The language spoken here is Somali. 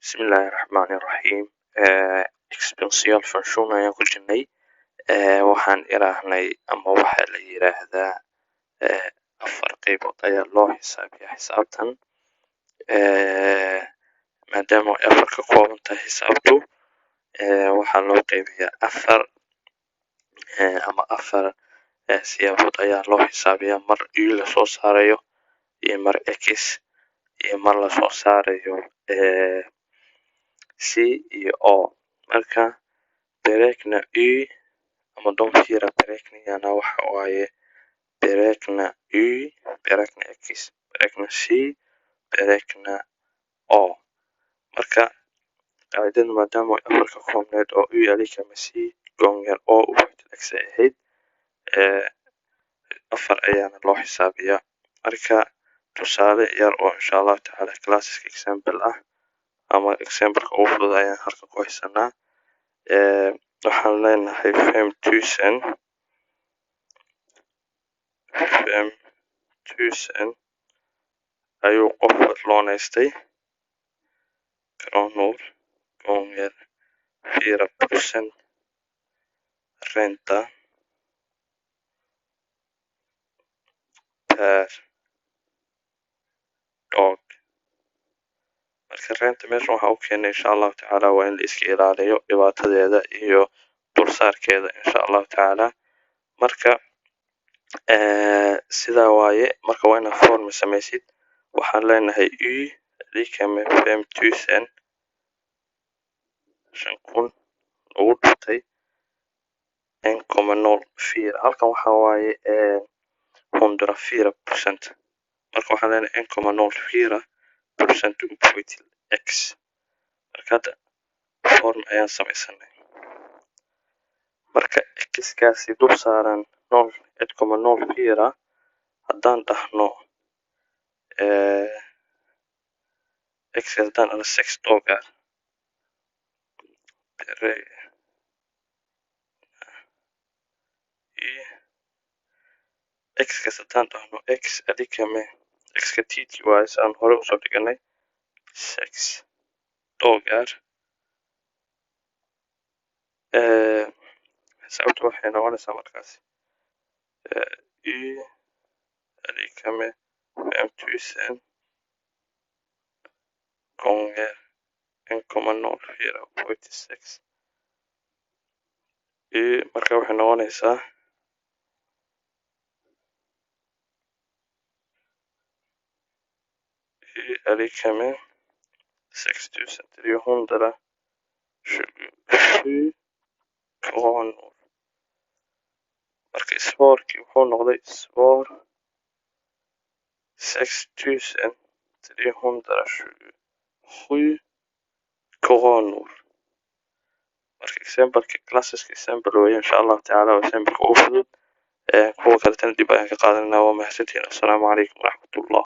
Bismillaahi Raxmaani Raxiim. Exponentialfunktion ayaan ku jirnay. Waxaan iraahnay ama waxaa la yiraahdaa afar qaybood ayaa loo xisaabiyaa xisaabtan. Maadaama ay afar ka kooban tahay xisaabtu, waxaa loo qaybiyaa afar ama afar siyaabood ayaa loo xisaabiyaa: mar y lasoo saarayo iyo mar x iyo mar lasoo saarayo c iyo o. Marka beräkna y ama de fyra beräkningarna waxa waaye beräkna y, beräkna x, beräkna c, beräkna o. Marka qaacidada, maadaama ay afar ka koobneed oo y är lika med c gånger o upphöjt till x ay ahayd, afar ayaana loo xisaabiyaa. Marka tusaale yar oo insha Allahu tacaala classic example ah ama exampleka ugu fudud ayaan halkan ku haysanaa. Waxaan leenahay 5000, 5000 ayuu qof loonaystay kronor gånger 4% ränta per dag. Marka ränta meeshan waxaa u keenay, insha Allahu tacaala, waa in la iska ilaaliyo dhibaatadeeda iyo dulsaarkeeda, insha Allahu tacaala. Marka sidaa waaye. Marka waa inaad form samaysid. Waxaan leenahay y lika med 5000, 5000 lagu dhuftay 1,04. Halkan waxaa waaye 104%. Marka waxaan leenahay 1,04% upphöjt till x. Marka hadda form ayaan samaysanay. Marka x-kaasi dul saaran 1,04, haddaan dhahno x, haddaan dhahno sex dagar beräkna y, x-kaas haddaan dhahno x är lika med x-ka tt waaye, si aan hore usoo dhiganay, sex dagar, xisaabta waxay noqonaysaa markaas y är lika med 5000 gånger 1,04 upphöjt till sex. Y marka waxay noqonaysaa y är lika med 6327 kronor. Marka svarkii wuxuu noqday svar 6327 kronor. Marka exampleka classic example weeye, insha Allahu tacaala, waa exampleka ugu fudud. Kuwa kaletana dib ayaan ka qaadanayna. Waa mahadsantihiin. Assalaamu calaykum waraxmatullah.